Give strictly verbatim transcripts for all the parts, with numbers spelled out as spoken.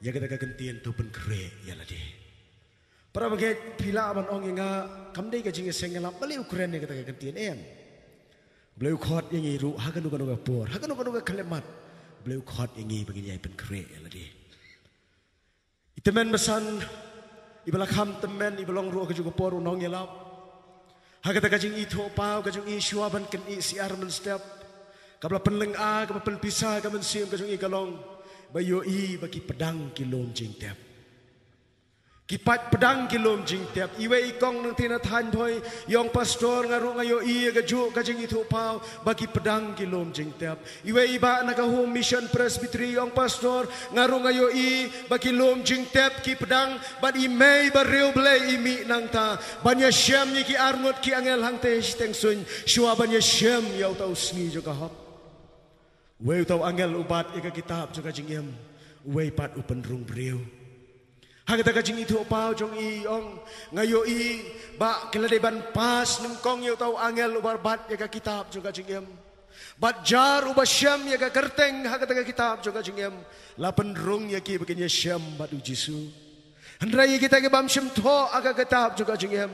Ïa kata ka kyntien to pynkhreh ïa lade. Para bangeit, phi lah ban ong ïa nga, kam dei ka jingïaseng ïalap, balei u kren ïa kata ka kyntien, em? Balei u khot ïa ngi ruh ha kano kano ka por, ha kano kano ka khyllipmat? Balei u khot ïa ngi ba ngin ïai pynkhreh ïa lade? I tymmen basan iba la kham tymmen, iba long ruh ha kajuh ka por u nongïalap. Ha kata ka jingithuhpaw ka jong i, shuwa ban kynjah syiar mynstep, kaba la pynlynga, kaba pynpisa ka mynsiem ka jong i, ka long ba ïohi ba ki pdang ki lum jingtep. Ki paid pdang ki lum jingtep. Iwei i kong nangtei na thaiñ Bhoi i ong, pastor, nga ruh nga ïohi ïa kajuh ka jingithuhpaw ba ki pdang ki lum jingtep. Iwei i bah na ka Home Mission Presbytery i ong, pastor, nga ruh nga ïohi ba ki lum jingtep ki pdang, bad i mei ba riewblei i mih nangta ban ïashem ïa ki arngut ki angel hangtei shiteng suiñ, shuwa ban ïashem ïa uta u sngi jong ka hok. Uwei uta u angel u bat ïa ka kitab jong ka jingim, uwei pat u pynrung briew. Ha kata ka jingithuhpaw jong i i ong, nga ïohi ba ki la dei ban pass nyngkong ïa uta u angel uba bat ïa ka kitab jong ka jingim, bad jar uba shem ïa ka kyrteng ha kata ka kitab jong ka jingim, la pynrung ïa ki ba kin ïashem bad u Jisu. Hynrei ïa kita ki bym shym thoh ha ka kitab jong ka jingim,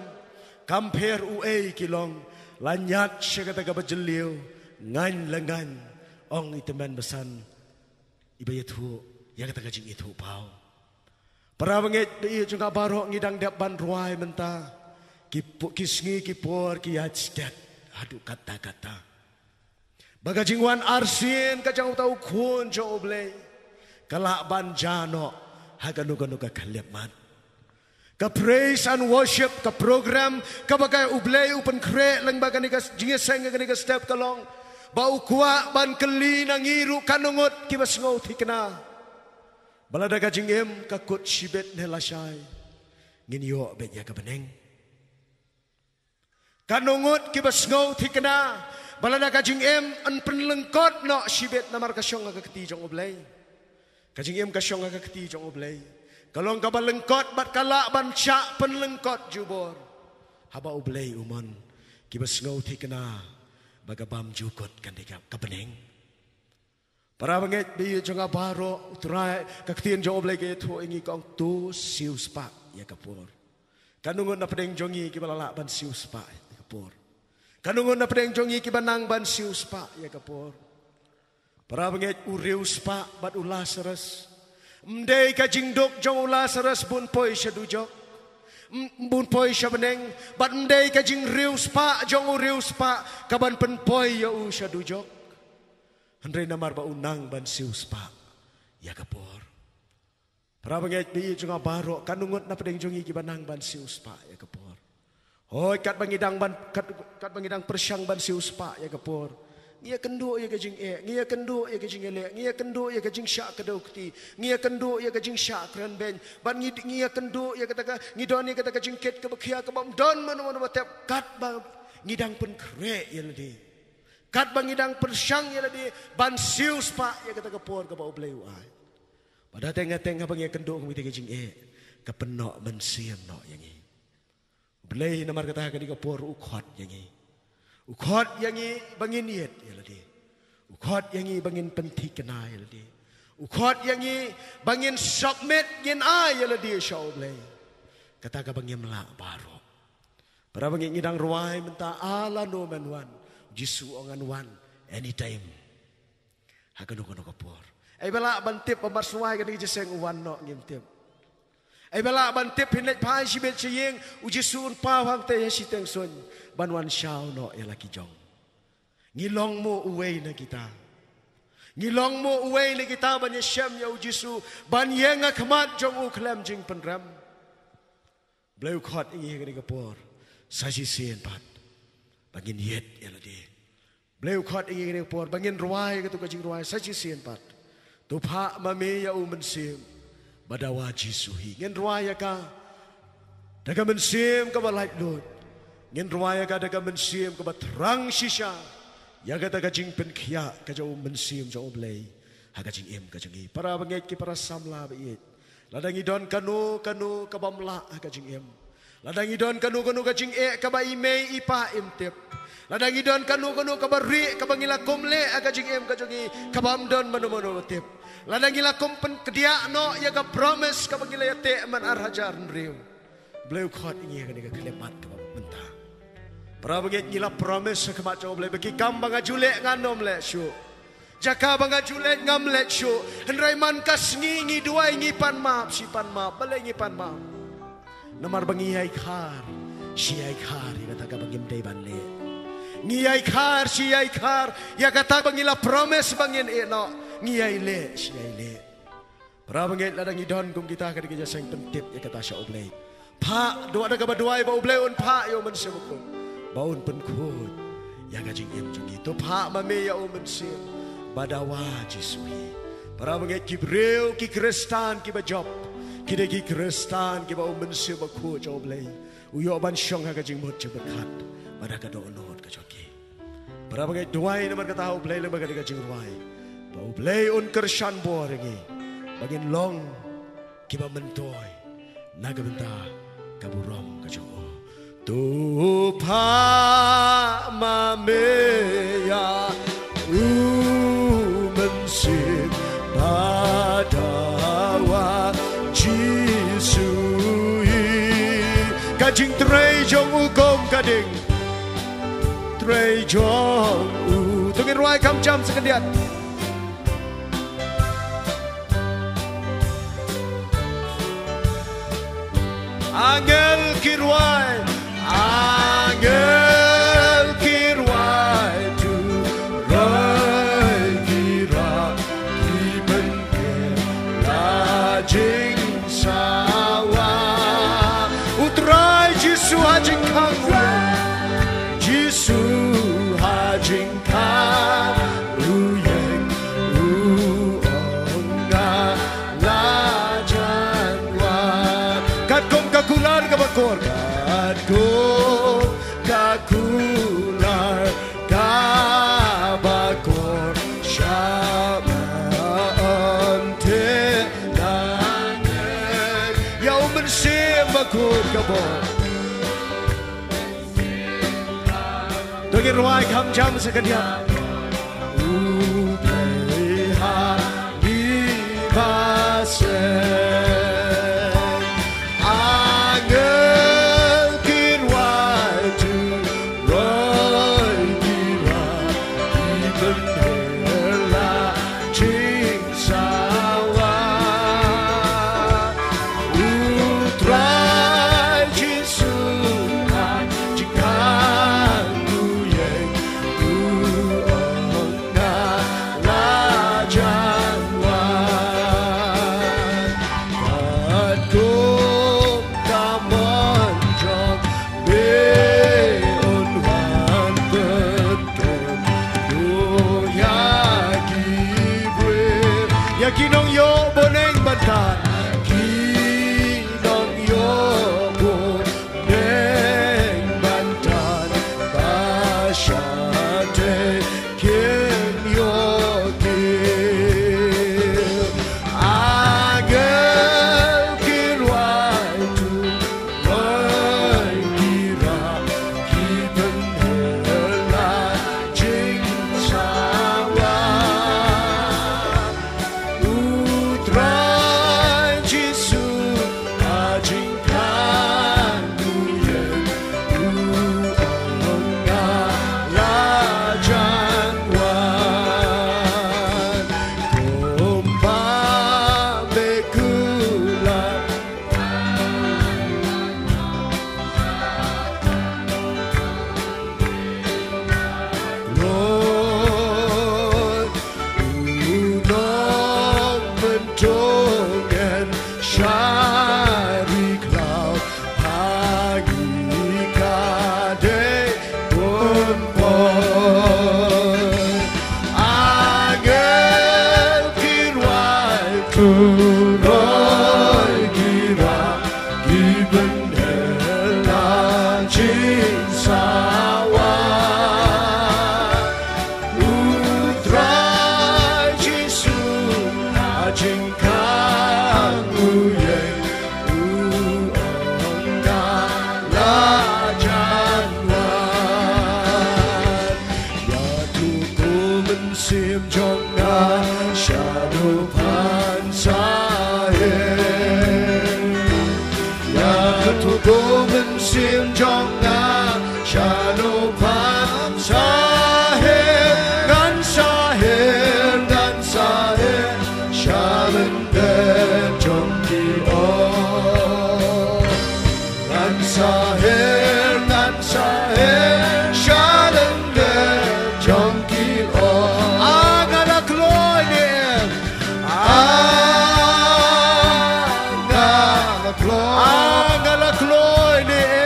kam pher uei ki long, la ñiad sha kata kaba jylliew, ngaiñ la ngaiñ, ong i tymmen basan iba ïathuh ïa kata ka jingithuhpaw. Para bangeit ba ïeit jong nga baroh, ngi dang dep ban rwai mynta. Ki pu-, ki sngi ki por ki ïaid stet haduh katta katta. Ba ka jingwan arsien ka jong uta u Khun jong U Blei ka lah ban jia noh ha kano kano ka khyllipmat. Ka praise and worship, ka program kaba ka U Blei u pynkhreh lyngba kane ka jingïaseng, kane ka step, ka long ba u kwah ban kylli na ngi ruh katno ngut kiba sngew thikna ba lada ka jingim ka kut shibit ne lashai, ngin ïoh beit ïa ka bneng. Katno ngut kiba sngew thikna ba lada ka jingim yn pynlyngkot noh shibit, namar ka shong ha ka kti jong U Blei. Ka jingim ka shong ha ka kti jong U Blei. Ka long kaba lyngkot bad ka lah ban shah pynlyngkot jubor haba U Blei u mon kiba sngew thikna ba ka bymjukut kan dei ka, ka bneng. Para bangeit ba ïeit jong nga baroh, U Trai, ka ktien jong U Blei ka ïathuh ïa ngi, ka ong, to siewspah ïa ka por. Katno ngut na pdeng jong ngi kiba la lah ban siewspah ïa ka por? Katno ngut na pdeng jong ngi kiba nang ban siewspah ïa ka por? Para bangeit, u riewspah bad u Lasarus, ym dei ka jingduk jong u Lasarus ban poi sha dujok, ym, ban poi sha bneng, bad ym dei ka jingriewspah jong u riewspah kaban pynpoi ïa u sha dujok. Hynrei namar ba u nang ban siewspah ïa ka por. Para bangeit ba ïeit jong nga baroh, katno ngut na pdeng jong ngi kiba nang ban siewspah ïa ka por? Hooid, katba ngi dang ban, kat, katba ngi dang pyrshang ban siewspah ïa ka por, ngi ïakynduh ïa ka jingeh, ngi ïakynduh ïa ka jingïaleh, ngi ïakynduh ïa ka jingshah kdew kti, ngi ïakynduh ïa ka jingshah kren beiñ, bad ngi, ngi ïakynduh ïa kata ka, ngi don ïa kata ka jingkit kaba khia kaba ym don mano mano ba tep, katba ngi dang pynkhreh ïa lade, katba ngi dang pyrshang ïa lade ban siewspah ïa kata ka por kaba U Blei u ai. Bad hateng hateng haba ngi ïakynduh kum kita ki jingeh, ka pynnoh mynsiem noh ïa ngi. U Blei namar kata ha kane ka por u khot ïa ngi. U khot ïa ngi ba ngin ïeit ïa lade. U khot ïa ngi ba ngin pynthikna ïa lade. U khot ïa ngi ba ngin submit, ngin ai ïa lade sha U Blei. Kata kaba ngim lah baroh. Para bangeit, ngi dang rwai mynta, a lano men wan. U Jisu u ong, ngan wan anytime, ha kano kano ka por. Ei ba lah ban tip ba mar shuwa ïa kane ka jingïaseng u wan noh, ngim tip. Ei ba lah ban tip, phin leit phai shibit sha ïing, U Jisu un paw hangtei ha shiteng suiñ ban wan shaw noh ïa la ki jong. Ngi long mo uwei na kita? Ngi long mo uwei na kita ban ïashem ïa U Jisu, ban ïeng ha khmat jong u khlem jingpynrem? Blei u khot ïa ngi ha kane ka por sa shisien pat ba ngin ïeit ïa lade. Blei u khot ïa ngi ha kane ka por ba ngin rwai katto ka jingrwai sa shisien pat. To phah ma me ïa u Mynsiem ba dawa Jisu hi. Ngin rwai ïa ka da ka mynsiem kaba laitluid. Ngin rwai ïa ka da ka mynsiem kaba thrang shisha ïa kata ka jingpynkhiah ka jong u Mynsiem jong U Blei ha ka jingim ka jong ngi. Para bangeit, ki para samla ba ïeit, lada ngi don kano kano ka bym lah ha ka jingim, Lada ngi don kano kano ka jingeh kaba i mei i pa im tip. Lada ngi don kano kano kaba rieh kaba ngi la kum leh ha ka jingim ka jong ngi kaba ym don mano mano ba tip. Lada ngi la kum pynkdiah noh ïa ka promise kaba ngi la ïateh man ar hajar hynriew. Blei u khot ïa ngi ha kane ka khyllipmat kaba mynta. Para bangeit, ngi la promise ha khmat jong U Blei ba ki kam ba nga ju leh ngan ym leh shuh. Jaka ba nga ju leit ngam leit shuh. Hynrei man ka sngi ngi duwai ngi pan map, shi pan map, balei ngi pan map? Namar ba ngi ïai khar, shi ïai khar ïa kata kaba ngim dei ban leh. Ngi ïai khar, shi ïai khar ïa kata ba ngi la promise ba ngin ïeh noh. Ngi ïai leh, shi ïai leh. Para bangeit, lada ngi don kum kita ka dei ka jingïaseng pyntip ïa kata sha U Blei. Phah, duwai da kaba duwai ba U Blei un phah ïa U Mynsiem Bakhuid ba un pynkhuid ïa ka jingim jong ngi. To phah ma me ïa U Mynsiem ba dawa Jisu hi. Para bangeit, ki briew, ki Khristan kiba jop, ki dei ki Khristan kiba U Mynsiem Bakhuid jong U Blei u ïoh ban shong ha ka jingmut jingpyrkhat bad ha ka dohnud ka jong ki. Para bangeit, duwai namar kata ha U Blei lyngba kane ka jingrwai ba U Blei un kyrshan bor ïa ngi ba ngin long kiba myntoi na ka bynta ka burom ka jong U. To phah ma me ïa U Mynsiem ba dawa Jisu hi. Ka jingtrei jong U kum ka ding trei jong U. To ngin rwai kham jam sa khyndiat. Angel ki rwai, angel ki rwai, tu roi ki ra, ki pynker la jingsawa. U Trai Jisu ha jingkhang, Jisu ha jingkhang, u ïeng, u ong nga la jan wan. Katkum ka kular kaba kor, katkum ka kular kaba kor, shah ban teh na ngi ïa U Mynsiem Bakhuid ka bor. To ngin rwai kham jam sa khyndiat. U Blei ha ngi ba seng. Angel ki rwai, tu roi ki ra, ki pynher la jingsawa. U Trai Jisu ha jingkhang, u ïeng, u ong nga la jan wan. Katkum ka mon jong me un wan pynkup ïa ki briew, ïa ki nongïoh bneng ban tan, ki nongïoh bneng ban tan ba shatei kin ïoh kiew. Angel ki rwai, tu roi ki ra, ki pynher la jingsawa. U Trai Tim jong nga sha no pam sa her, ngan sa her, ngan sa her sha lyndet jong ki ot. Ngan sa her, ngan sa her sha lyndet jong ki ot. Ah, nga la kloi ne em. Ah, nga la kloi. Ah, nga la kloi ne em.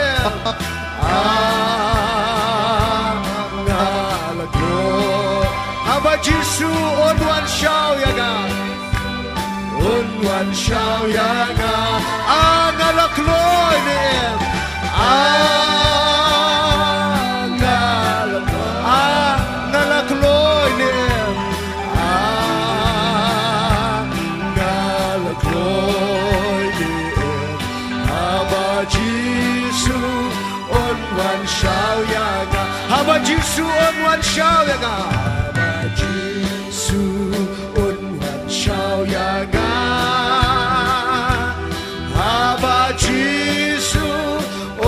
Ah, nga la kloi. Haba Jisu un wan shaw ïa nga. Un wan shaw ïa nga. Ah, nga la kloi ne em. Ah, nga la kloi. Ah, nga la kloi ne em. Ah, nga la kloi ne em. Haba Jisu un wan shaw ïa nga. Haba Jisu un wan shaw ïa nga. Haba Jisu un wan shaw ïa nga. Haba Jisu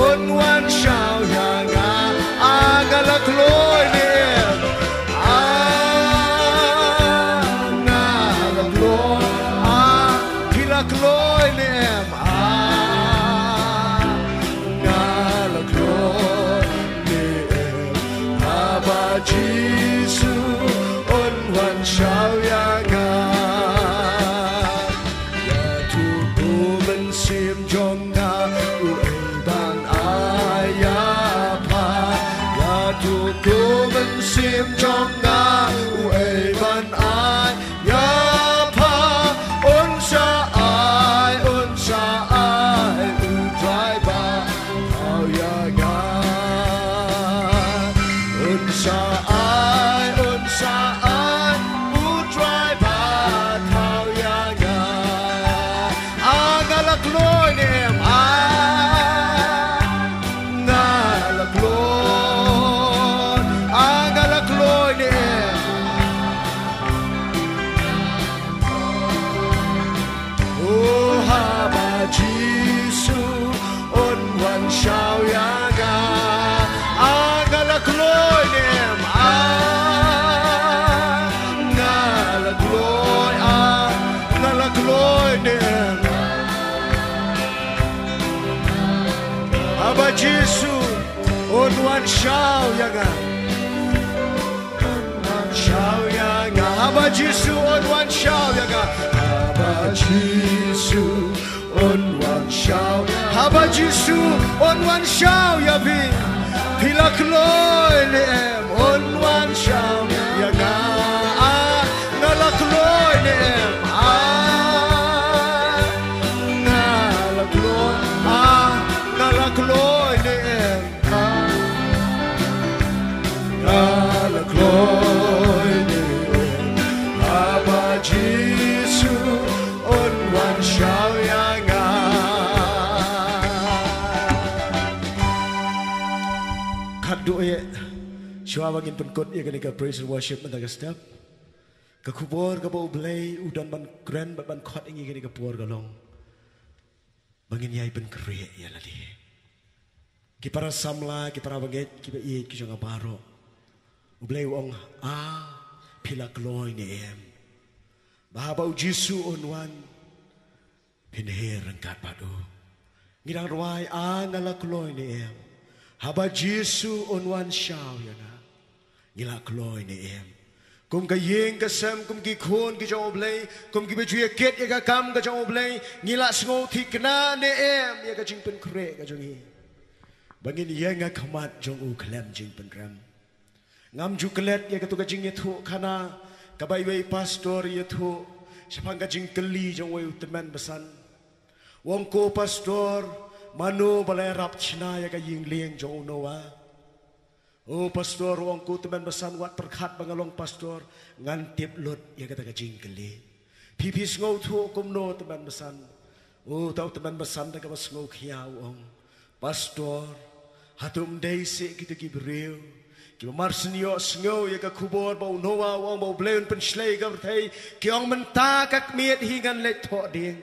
un wan shaw ïa nga. Ah, nga la kloi ne em. Ah, nga la kloi. Ah, phi la kloi ne em. Ah, nga la kloi ne em. Haba Jisu un wan shaw ïa nga. Ïathuh u mynsiem jong nga uei ban ai ïa pha. Ïathuh u mynsiem jong nga uei ban ai ïa pha. Un sa ai, un sa ai u Trai ba thaw ïa nga. Un sa ai, un sa ai u Trai ba thaw ïa nga. Ah, nga la kloi ne em. Ah, nga la kloi. Ah, nga la kloi ne em. Oh, haba Jisu un wan shaw ïa nga. Ah, nga la kloi ne em. Ah, nga la kloi. Ah, nga la kloi ne em. Haba Jisu un wan shaw ïa nga. Wan shaw ïa nga. Haba Jisu un wan shaw ïa nga. Haba Jisu un wan shaw. Haba Jisu un wan shaw ïa phi. Phi la kloi ne em. Un wan shaw ïa nga. Ah, nga la kloi ne em. Ah, nga la kloi. Ah, nga la kloi ne em. Nga la kloi ne em. Haba Jisu un wan shaw ïa nga. Khatduh eh, shuwa ba ngin pynkut ïa kane ka praise and worship mynta ka step, ka khubor kaba U Blei u don ban kren bad ban khot ïa ngi kane ka por ka long ba ngin ïai pynkhreh ïa lade. Ki para samla, ki para bangeit, kiba ïeit ki jong nga baroh. U Blei u ong, ah, phi la kloi ne em ba haba U Jisu un wan, phin her ryngkat bad u. Ngi dang rwai, ah, nga la kloi ne em. Haba Jisu un wan shaw ïa nga. Ngi la kloi ne em. Kum ka ïing ka sem, kum ki khun ki jong U Blei, kum kiba ju ïa kit ïa ka kam ka jong U Blei, ngi la sngew thikna ne em ïa ka jingpynkhreh ka jong ngi, ba ngin ïeng ha khmat jong u khlem jingpynrem. Ngam ju klet ïa katu ka jingïathuhkhana kaba iwei pastor ïathuh shaphang ka jingkylli jong uwei u tymmen basan. U ong, ko pastor, mano ba la ïarap shna ïa ka ïing lieng jong u Noah? O pastor, u ong u tymmen basan, wat pyrkhat ba nga long pastor ngan tip lut ïa kata ka jingkylli. Phi, phi sngewthuh kumno tymmen basan? O, uta u tymmen basan da kaba sngewkhia u ong, pastor, hato ym dei seh kito ki briew kiba mar shen ïohsngew ïa ka khubor ba u Noah u ong ba U Blei un pynshlei ïa ka pyrthei, ki ong mynta ka khmied hi ngan leit thoh dieng.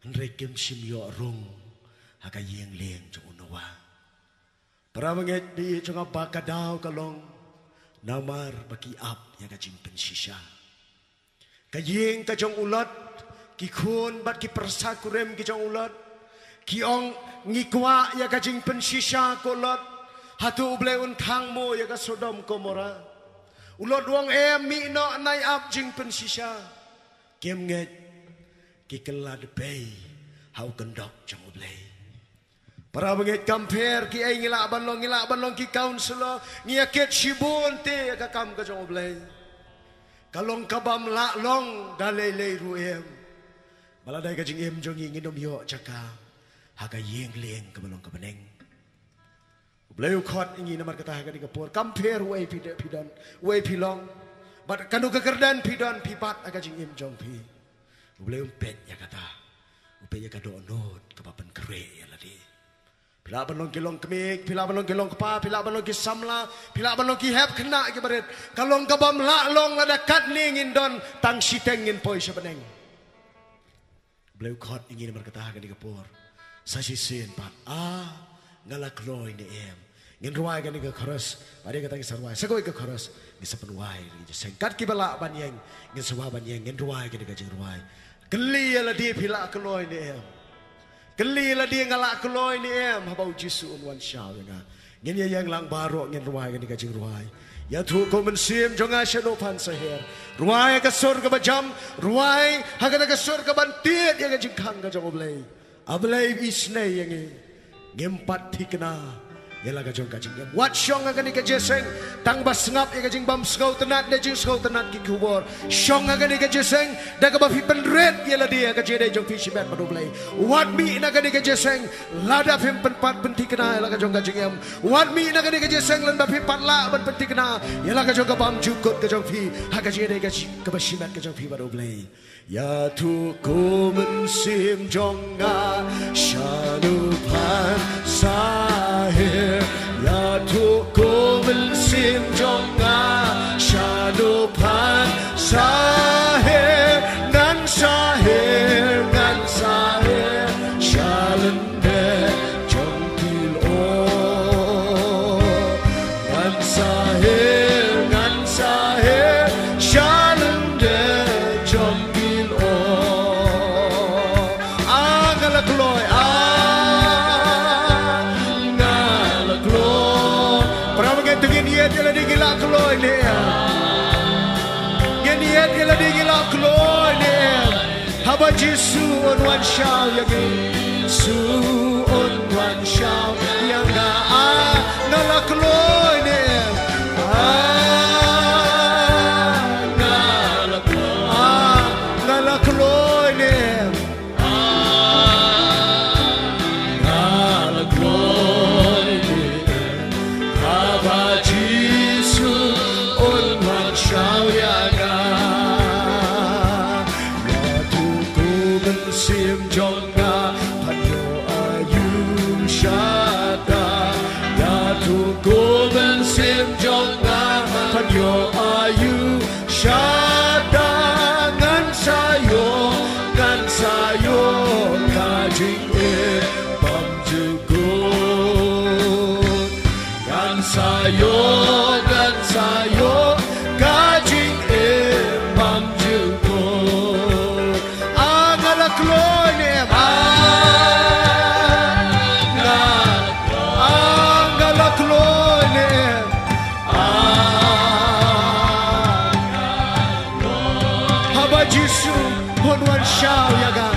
Hynrei kim shym ïoh rung ha ka ïing lieng jong u Noah. Para bangeit, ba ïeit jong nga, ba ka daw ka long namar ba ki ap ïa ka jingpynshisha. Ka ïing ka jong u Lot, ki khun bad ki pyrsa kurim ki jong u Lot ki ong, ngi kwah ïa ka jingpynshisha ko Lot. Hato U Blei un thangmo ïa ka Sodom Gomorrah? U Lot u ong, em, mih noh, nai ap jingpynshisha. Kim ngeit, ki kylla dpei ha u kyndok jong U Blei. Para bangeit, kam pher kiei ngi lah ban long, ngi lah ban long ki councillor, ngi ïa kit shibun te ïa ka kam ka jong U Blei. Ka long ka bym lah long da lei lei ruh, em. Ba la dei ka jingim jong ngi, ngin ym ïoh jaka ha ka ïing lieng kaba long ka bneng. U Blei u khot ïa ngi namar kata ha kane ka por, kam pher uei phi de-, phi don, uei phi long, bad kano ka kyrdan phi don, phi bat ha ka jingim jong phi, U Blei um peit ïa kata. U peit ïa ka dohnud kaba pynkhreh ïa lade. Phi lah ban long ki longkmie, phi lah ban long ki longkpa, phi lah ban long ki samla, phi lah ban long ki hep khynnah ki barit. Ka long ka bym lah long lada katne ngin don tang shiteng ngin poi sha bneng. U Blei u khot ïa ngi namar kata ha kane ka por. Sa shisien pat, ah, nga la kloi ne em? Ngin rwai kane ka chorus. Bad ïa kata ngin sa rwai sa kawei ka chorus, ngin sa pynwai ïa ka jingïaseng. Kat kiba lah ban ïeng, ngin sa wad ban ïeng, ngin rwai kane ka jingrwai. Kylli ïa lade, phi la kloi ne em? Kylli ïa lade, nga la kloi ne em haba U Jisu un wan shaw ïa nga? Ngin ïa ïeng lang baroh, ngin rwai kane ka jingrwai. Ïathuh ko mynsiem jong nga, shano phan sa her. Rwai ha ka sur kaba jam, rwai ha kata ka sur kaban tied ïa ka jingkhang ka jong U Blei. A Blei, isynei ïa ngi. Ngim pat thikna ïa la ka jong ka jingim. Wat shong ha kane ka jingïaseng tang ba sngap ïa ka jingbym sngewtynnat ne jingsngewtynnat ki khubor. Shong ha kane ka jingïaseng da kaba phi pynrit ïa lade ha ka jingïadei jong phi shimet bad U Blei. Wat mih na kane ka jingïaseng lada phim pynpat pynthikna ïa la ka jong ka jingim. Wat mih na kane ka jingïaseng lada phim pat lah ban pynthikna ïa la ka jong ka bymjukut ka jong phi ha ka jingïadei ka shi-, kaba shimet ka jong phi bad U Blei. Ïathuh ko mynsiem jong nga, shano phan sa her. Ïathuh ko mynsiem jong nga, shano phan sa her. Ngan sa her, ngan sa her sha lyndet jong ki lyoh. Ngan sa her, ngan sa her sha lyndet jong ki lyoh. Ah, nga la kloi, ah, nga la kloi. Para bangeit, to ngin ïeit ïa lade, ngi la kloi ne em? Ngin ïeit ïa lade, ngi la kloi ne em? Haba Jisu un wan shaw ïa ngi, Jisu un wan shaw ïa nga, ah, nga la kloi ne em? Ah, nga la kloi, ah, nga la kloi ne em? Ah, nga la kloi ne em? Haba Jisu un wan shaw ïa nga. Ïathuh ko mynsiem jong nga, phan ïoh aïu shata? Ïathuh ko mynsiem jong nga, phan ïoh aïu shata? Ngan sa ïoh, ngan sa ïoh ka jingim bymjukut. Ngan sa ïoh, ngan sa ïoh ka jingim bymjukut. Ah, nga la kloi ne em? Ah, nga, ah, nga la kloi ne em? Ah, haba Jisu un wan shaw ïa nga.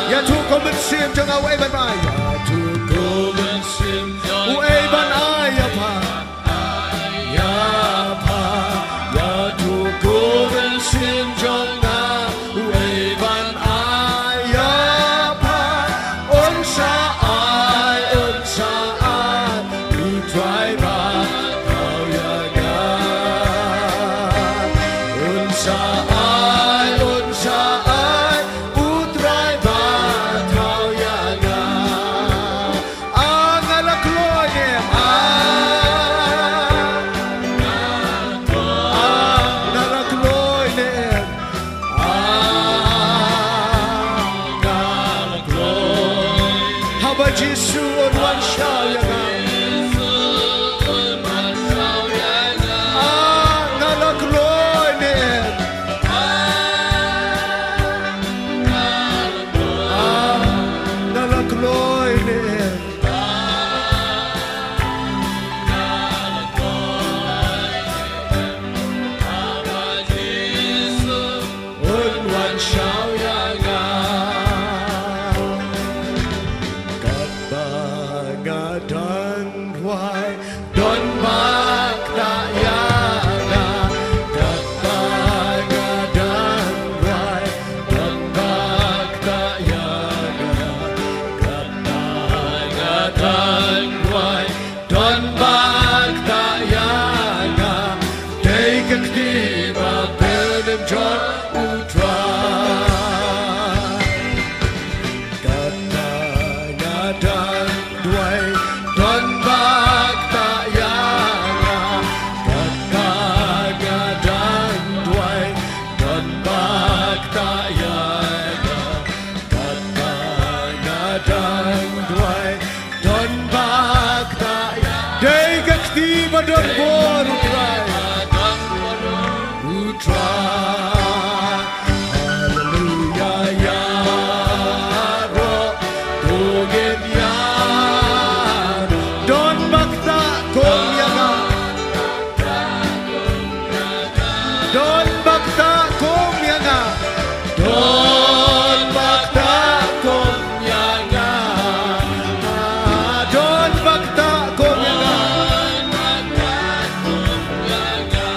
Ïathuh ko mynsiem jong nga, uei ban ai? Ïathuh ko mynsiem jong nga, uei ban ai ïa pha? Ïa pha. Ïathuh ko mynsiem jong nga, uei ban ai ïa pha? Un sa ai, un sa ai, U Trai ba thaw ïa nga. Don bakta ïa nga, kata nga dang duwai. Don bakta ïa nga, kata nga dang duwai. Don bakta ïa nga, dei ka kti ba pynim jong U Trai. Kata nga dang duwai, don bakta ïa nga. Kata nga dang duwai, don bakta ïa nga. Kata nga dang duwai, don bakta ïa nga. Dei ka kti ba don bor U Trai. U Trai. Haleluya, ïaroh, to ngin ïaroh. Don bakta kum ïa nga. Don bakta kum ïa nga. Don bakta kum ïa nga. Don bakta kum ïa nga.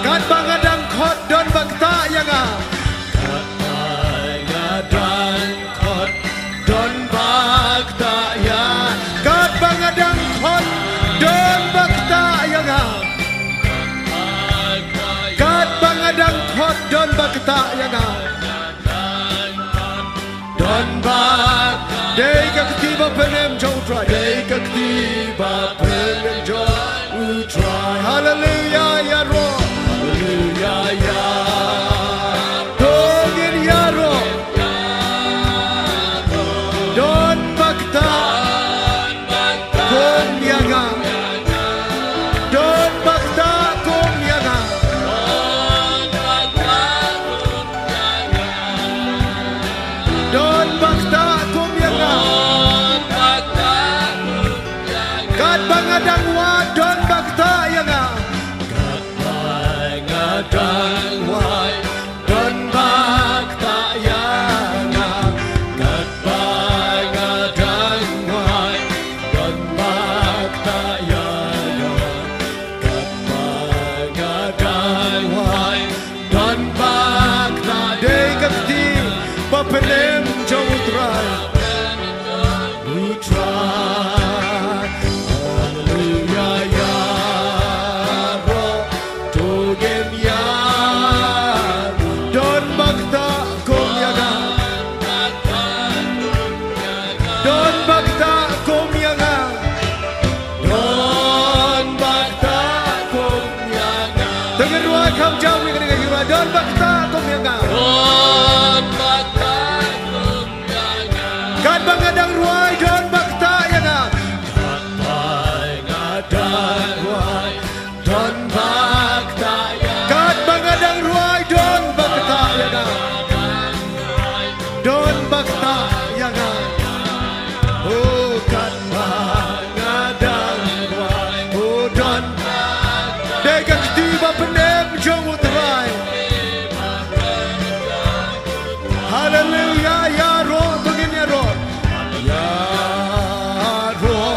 Katba nga dang khot, don bakta ïa nga. Katba nga dang khot, don bakta ïa. Katba nga dang khot, don bakta ïa nga. Katba nga dang khot, don bakta ïa nga. Don bak, dei ka kti ba pynim jong U Trai, dei ka kti ba pynim jong U Trai. Haleluya, ïaroh. Haleluya, ïaroh. To ngin ïaroh. Don bakta kum ïa nga. Don bakta kum ïa nga. Don bakta kum ïa nga. Katba nga dang wad, don bakta ïa nga. Katba nga dang wad, don bakta ïa nga. Katba nga dang wad, don bakta ïa nga. Katba nga dang wad, don bakta. Dei ka kti ba pynim jong U Trai. U Trai. Haleluya, ïaroh, to ngin ïaroh. Don bakta kum ïa nga. Don bakta kum ïa nga. Don bakta kum ïa nga. To ngin rwai kham jam ïa kane ka jingïaroh. Don bakta kum ïa nga. Don bakta kum ïa nga. Katba nga dang rwai, don bakta ïa nga. Katba nga dang rwai, don bakta ïa nga. Katba nga dang rwai, don bakta ïa nga. Don bakta ïa nga. Oh, katba nga dang rwai, oh, don. Dei ka kti ba pynim jong U Trai. Haleluya, ïaroh, to ngin ïaroh. Ïaroh,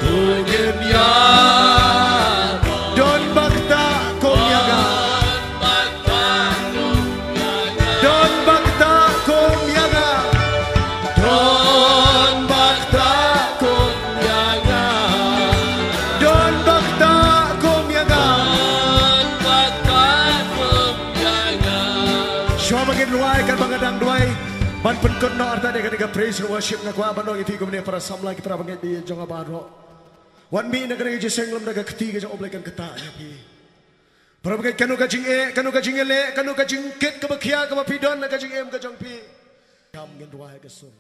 to ngin ïaroh. Don bakta kum ïa nga. Don bakta kum ïa nga. Don bakta kum ïa nga. Don bakta kum ïa nga. Shuwa ba ngin rwai, katba nga dang duwai, ban pynkut noh artat ïa kane ka praise and worship, nga kwah ban ong ïa phi kumne, para samla, ki para bangeit jong nga baroh. Wan mih na kane ka jingïaseng lem da ka kti ka jong U Blei kan ktah ïa phi. Para bangeit, kano ka jingeh, kano ka jingïaleh, kano ka jingkit kaba khia kaba phi don na ka jingim ka jong phi, kam ngin rwai ha ka sur.